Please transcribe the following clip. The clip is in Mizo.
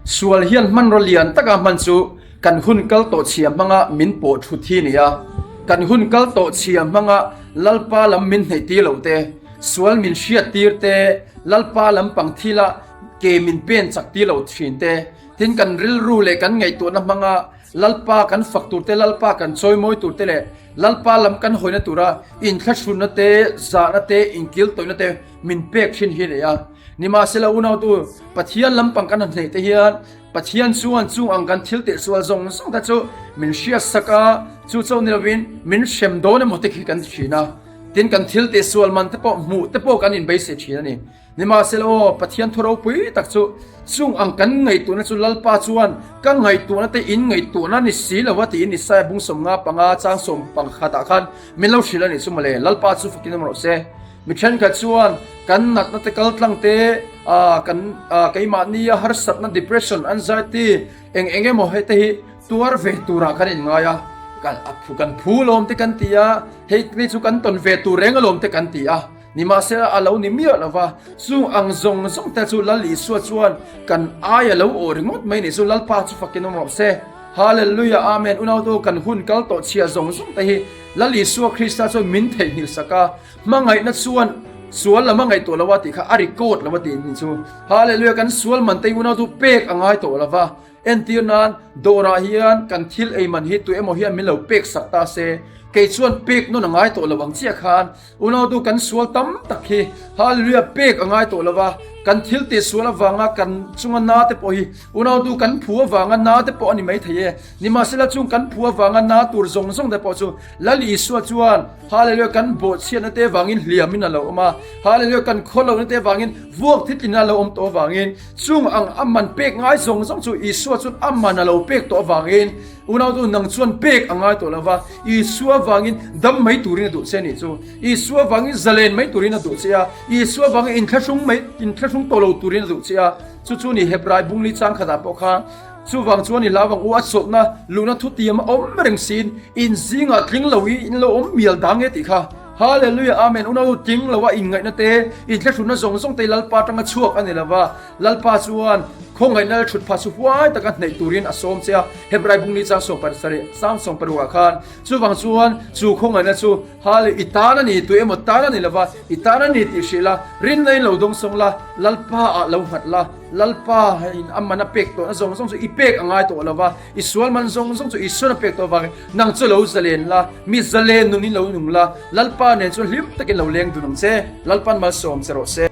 Sual hian hmanraw lian taka hman chu kan hun kal tawh chhia hmanga min pawh thut hi nia. Kan hun kal tawh chhia hmanga Lalpa lam min hneih tir loh te, sual min hriat tir te, Lalpa lam pang thila ke min pen chak tir loh thin te, tin kan rilru leh kan ngaihtuahna hmanga Lalpa kan fak tur te, Lalpa kan chawimawi tur te leh Lalpa lam kan hawina tura inthlahrunna te, zahna te, inkiltawihna te min pek thin hi a ni a. Nimahsela unautu, Pathian lampang kan han hneih te hian Pathian chuan chung ang kan thil tihsual zawng zawng te chu min hriatsak a, chu chauh ni lovin min hrem dawn emaw te khi kan ti thin a. Tin, kan thil tihsual man te pawh hmuh te pawh kan inbeisei thin a ni. Nimahsela aw, Pathian thu ropui tak chu chung ang kan ngaihtuahna chu Lalpa chuan ka ngaihtuahna te in ngaihtuahna ni si lo a tiin Isaiah bung 55 chang 11 ah khan min lo hrilh a nih chu mawle. Lalpa chu fakin awm rawh se. Mi thenkhat chuan kan natna te kal tlang te, kan keimahnia harsatna, depression, anxiety eng eng emaw hei te hi tuar ve turah kan inngai a, kan phu lawm te kan ti a, hei te chu kan tawn ve tur reng alawm te kan ti a, nimahsela a lo ni miah lo va, chung ang zawng zawng te chu Lal Isua chuan kan ai a lo aw ringawt mai nih chu Lalpa chu fakin awm rawh se. Hallelujah Amen Unautu kan hun kal tawh chhia zawng zawng te hi Lal Isua Krista chuan min theihnghilh sak a, Hmangaihna chuan sual lam a ngaihtuah lo a tih kha a record lo a tih ni chu. Hallelujah kan sual man te unau chu pek a ngai tawh lo va. Entir nan dawrah hian kan thil ei man hi tu emaw hian min lo pek sak ta se kei chuan pek nawn a ngai tawh lo ang chiah khan unau tu kan sual tam tak hi hallelujah pek a ngai tawh lo va. Kan thil tih sual avanga kan chunga na te pawh hi unau tu kan phu avanga na te pawh a ni mai thei e. Nimahsela chung kan phu avanga na tur zawng zawng te pawh chu Lal Isua chuan Hallelujah kan bawhchhiatna te vangin hliamin a lo awm a, Hallelujah kan khawlohna te vangin vuak thitlin a lo awm tawh avangin chung ang a man pek ngai zawng zawng chu Isua chuan a man a lo pek tawh avangin unautu nang chuan pek a ngai tawh lo va, Isua vangin dam mai turin a duh che a nih chu, Isua vangin zalen mai turin a duh che a, Isua vangin inthlahrung mai inthlahrung tawh lo turin a duh che a, chu chu ni Hebrai bungli chang khatah pawh khan Chuvang chuan i hlau ang u, a chawlhna luhna thutiam a awm reng siin in zingah tling lo i in lo awm mial dang e tih kha. Hallelujah Amen Unau tling lo a inngaihna te, inthlahrunna zawng zawng te Lalpa atanga chhuak a ni lo va, Lalpa chuan khawngaihna la thut phah chu huai taka hneih turin a sawm che a, Hebrai bungli chang 17 sang 16 ah khan. Chuvang chuan chu khawngaihna chu Hallelujah i tan a ni, tu emaw tan a ni lo va, i tan a ni tih hrilh la, rinna in lo dawngsawng la, Lalpa ah lo nghat la. Lalpa in a man a pek tawhna zawng zawng chu i pek a ngai tawh lo va, i sual man zawng zawng chu Isuan a pek tawh avangin nang chu lo zalen la, mi zalen nunin lo nung la, Lalpa nen chuan hlim takin lo leng dun ang che, Lalpan malsawm che rawh se.